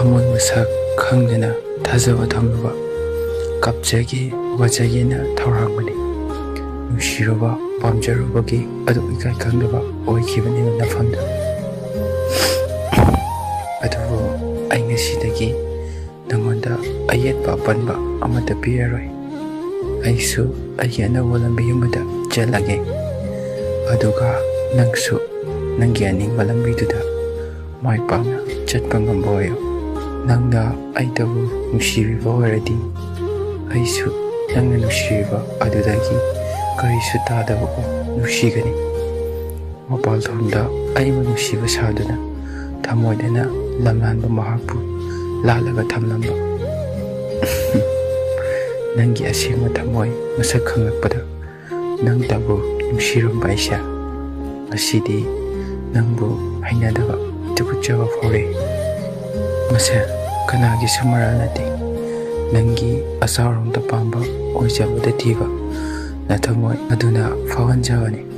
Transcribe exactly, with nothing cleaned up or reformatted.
ꯊꯃꯣꯏ ꯃꯁꯛ ꯈꯪꯗꯅ ꯊꯥꯖꯕ ꯊꯝꯂꯨꯕ, ꯀꯞꯆꯒꯦ ꯋꯥꯖꯒꯦꯅ ꯊꯧꯔꯥꯡꯕꯅꯤ꯫ ꯅꯨꯡꯁꯤꯔꯨꯕ ꯄꯥꯝꯖꯔꯨꯕꯒꯤ ꯑꯗꯨ ꯏꯀꯥꯏ ꯈꯪꯗꯕ ꯑꯣꯏꯈꯤꯕꯅꯤ ꯅꯐꯝꯗꯨ꯫ ꯑꯗꯨꯕꯨ ꯑꯩ ꯉꯁꯤꯗꯒꯤ ꯅꯉꯣꯟꯗ ꯑꯌꯦꯠꯄ ꯑꯄꯟꯕ ꯑꯃꯠꯇ ꯄꯤꯔꯔꯣꯏ꯫ ꯑꯩꯁꯨ ꯑꯩꯒꯤ ꯑꯅꯧꯕ ꯂꯝꯕꯤ ꯑꯃꯗ ꯆꯠꯂꯒꯦ, ꯑꯗꯨꯒ ꯅꯪꯁꯨ ꯅꯪꯒꯤ ꯑꯅꯤꯡꯕ ꯂꯝꯕꯤꯗꯨꯗ ꯃꯥꯏ ꯄꯥꯛꯅ ꯆꯠꯄ ꯉꯝꯕ ꯑꯣꯏꯌꯨ꯫ ꯅꯪꯅ ꯑꯩꯇꯕꯨ ꯅꯨꯡꯁꯤꯕꯤꯕ ꯑꯣꯏꯔꯗꯤ, ꯑꯩꯁꯨ ꯅꯪꯅ ꯅꯨꯡꯁꯤꯕꯤꯕ ꯑꯗꯨꯗꯒꯤ ꯀꯔꯤꯁꯨ ꯇꯥꯗꯕ ꯅꯨꯡꯁꯤꯒꯅꯤ꯫ ꯃꯄꯥꯜꯊꯣꯡꯗ ꯑꯩꯕꯨ ꯅꯨꯡꯁꯤꯕ ꯁꯥꯗꯨꯅ ꯊꯃꯣꯏꯗꯅ ꯂꯝꯂꯥꯟꯕ ꯃꯍꯥꯛꯄꯨ ꯂꯥꯠꯂꯒ ꯊꯝꯂꯝꯕ ꯅꯪꯒꯤ ꯑꯁꯦꯡꯕ ꯊꯃꯣꯏ ꯃꯁꯛ ꯈꯪꯂꯛꯄꯗ, ꯅꯪꯇꯕꯨ ꯅꯨꯡꯁꯤꯔꯝꯕ ꯑꯩꯁꯦ ꯉꯁꯤꯗꯤ ꯅꯪꯕꯨ ꯍꯩꯅꯗꯕ, ꯇꯨꯀꯠꯆꯕ ꯐꯥꯎꯔꯦ꯫ ꯃꯁꯦ ꯀꯅꯥꯒꯤꯁꯨ ꯃꯔꯥꯜ ꯅꯠꯇꯦ꯫ ꯅꯪꯒꯤ ꯑꯆꯥꯎꯔꯣꯝꯗ ꯄꯥꯝꯕ ꯑꯣꯏꯖꯕꯗ ꯊꯤꯕ ꯅꯊꯃꯣꯏ ꯑꯗꯨꯅ ꯐꯥꯎꯍꯟꯖꯕꯅꯤ꯫